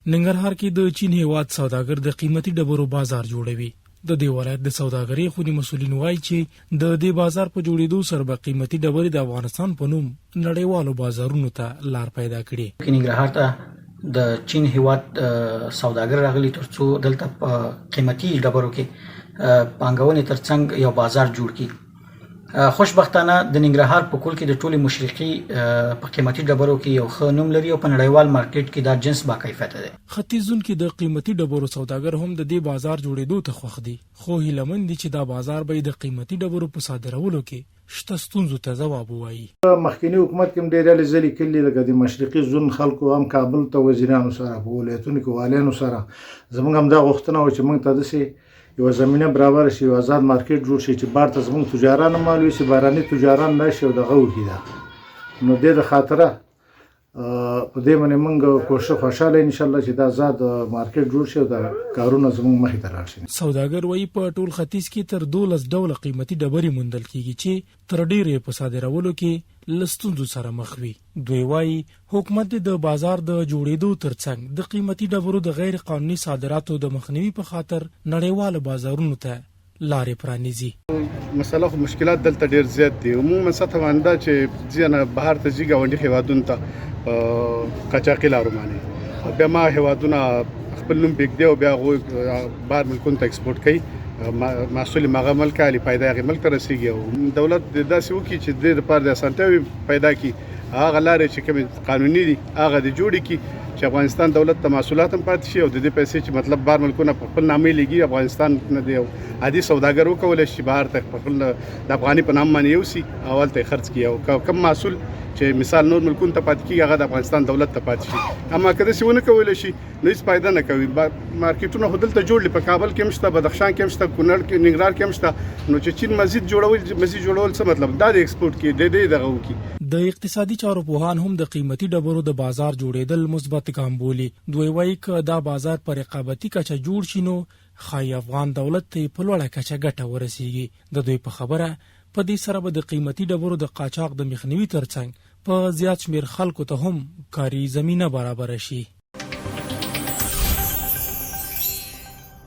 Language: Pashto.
ننګرهار کې د چین هېواد سوداګر د قیمتي ډبرو بازار جوړوي. د دې ولایت د سوداګرۍ خونې مسؤلین وايي چې د دې بازار په جوړېدو سره به قیمتي ډبرې د افغانستان په نوم نړیوالو بازارونو ته لار پیدا کړي. کې ننګرهار ته د چین هېواد سوداګر راغلي ترڅو دلته په قیمتي ډبرو کې پانګونې ترڅنګ یو بازار جوړ کړي. خوشبختانه د ننګرهار په کول کې د ټولې مشرقي په قیمتي ډبرو کې یو ښه نوم لري او په نړیوال مارکیټ کې دا جنس با کیفیته دی. ختیځ زون کې د قیمتي ډبرو سوداګر هم د دې بازار جوړېدو ته خوښ دي، خو هیله من دي چې دا بازار به یې د قیمتي ډبرو په صادرولو کې شته ستونزو ته ځواب ووايي. په مخکني حکومت کې هم ډېرې هلې ځلې کړي لکه د مشرقي زون خلکو هم کابل ته وزیرانو سره په ولایتونو کې والیانو سره زموږ هم دا غوښتنه وه چې موږ ته داسې یوه زمینه برابره شي یو آزاد مارکیټ جوړ شي چې بار ته زموږ تجاران هم مال ویسي بهرني تجاران راشي او دغه وکړي دا نو دې د خاطره په دې باندې موږ کوښښ خوشاله ان شاء الله چې دا آزاد مارکیټ جوړ شي او دا کارونه زموږ مخې ته لاړ شي. سوداګر وایي په ټول ختیځ کې تر 12 ډوله قیمتي ډبرې موندل کېږي چې تر ډېره یې په صادرولو کې له ستونزو سره مخ وي. دوی وايي، حکومت دې د بازار د جوړېدو ترڅنګ د قیمتي ډبرو د غیر قانوني صادراتو د مخنیوي په خاطر نړیوالو بازارونو ته لارې پرانیزي. مسله خو مشکلات دلته ډیر زیات دي عموما سطح باندې دا چې ځینې بهر ته ځي ګاونډي هیوادونو ته په قاچاقي لارو باندې بیا ما هیوادونه خپل نوم پرېږدي او بیا هغوی بهر ملکونو ته ایکسپورټ کوي محصول مغه ملک علي پیدا هغه ملک ته رسیږي او دولت د داسې وکړي چې د دې لپاره د اسانتیاوې پیدا کړي هغه لارې چې کومې قانوني دي هغه دې جوړې کړي چې افغانستان دولت ته محصولات هم پاتې شي او د دې پیسې چې مطلب بار ملکونه په خپل نامه لګي افغانستان نه دی عادي سوداګر وکول شي بهر ته په خپل د افغاني په نامه باندې یوسي او هلته خرڅ کړي او کم محصول چې مثال نور ملکونو ته پاتې کیږي هغه د افغانستان دولت ته پاتې شي اما که داسې ونه کول شي نو هیڅ فایده نه کوي. مارکیټونه خو دلته جوړ دي، په کابل کې هم شته، بدخشان کې هم شته، کونړ کې، ننګرهار کې هم شته، نو چې چین مزید جوړول، مزید جوړول څه مطلب؟ دا د ایکسپورټ کې د دې دغه وکړي. د اقتصادي چارو پوهان هم د قیمتي ډبرو د بازار جوړېدل مثبت ګام بولي. دوی وايي، که دا بازار په رقابتي کچه جوړ شي نو ښايي افغان دولت ته یې په لوړه کچه ګټه ورسېږي. د دوی په خبره، په دې سره به د قیمتي ډبرو د قاچاق د مخنیوي ترڅنګ په زیات شمېر خلکو ته هم کاري زمینه برابره شي.